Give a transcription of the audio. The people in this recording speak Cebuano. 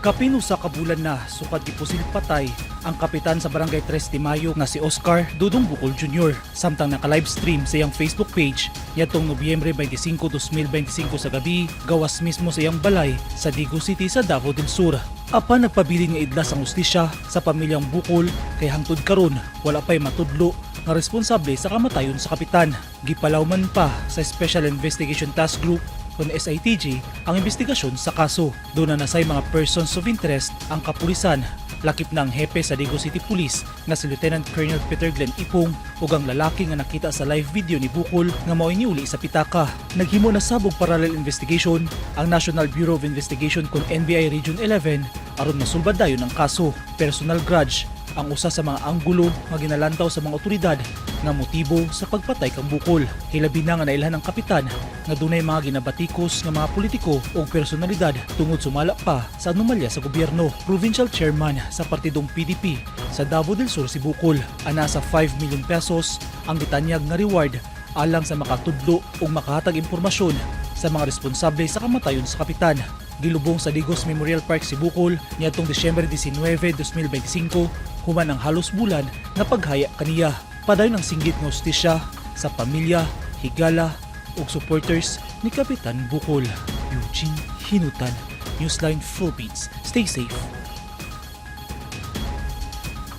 Kapin 1 ka bulan na sukad gipusil patay ang kapitan sa Barangay 3 de Mayo nga si Oscar Dudong Bukol Jr. samtang naka-livestream sa iyang Facebook page niadtong Nobyembre 25, 2025 sa gabi, gawas mismo sa iyang balay sa Digos City sa Davao del Sur. Apan nagpabilin nga idlas ang hustisya sa pamilyang Bukol kay hangtod karon wala pa'y matudlo nga responsable sa kamatayon sa kapitan. Gipalaw man pa sa Special Investigation Task Group kon SITG ang investigasyon sa kaso. Duna na say mga persons of interest ang kapulisan, lakip na ang hepe sa Digos City Police nga si Lieutenant Colonel Peter Glenn Ipong ug ang lalaki nga nakita sa live video ni Bukol nga mao'y niuli sa pitaka. Naghimo na sab og parallel investigation ang National Bureau of Investigation kon NBI Region 11 aron masulbad dayon ang kaso. Personal grudge ang usa sa mga anggulo nga ginalantaw sa mga otoridad nga motibo sa pagpatay kang Bukol. Hilabi na nga nailhan ang kapitan nga dunay mga ginabatikos nga mga politiko o personalidad tungod sumala pa sa anomalya sa gobyerno. Provincial chairman sa partidong PDP sa Davao del Sur si Bukol. Ana sa 5 million pesos ang gitanyag nga reward alang sa makatudlo o makahatag impormasyon sa mga responsable sa kamatayon sa kapitan. Gilubong sa Digos Memorial Park si Bukol niadtong Disyembre 19, 2025 human ang halos bulan nga paghaya kaniya. Padayon ang singgit nga hustisya sa pamilya, higala ug supporters ni Kapitan Bukol. Eugene Hinutan, Newsline Philippines. Stay safe.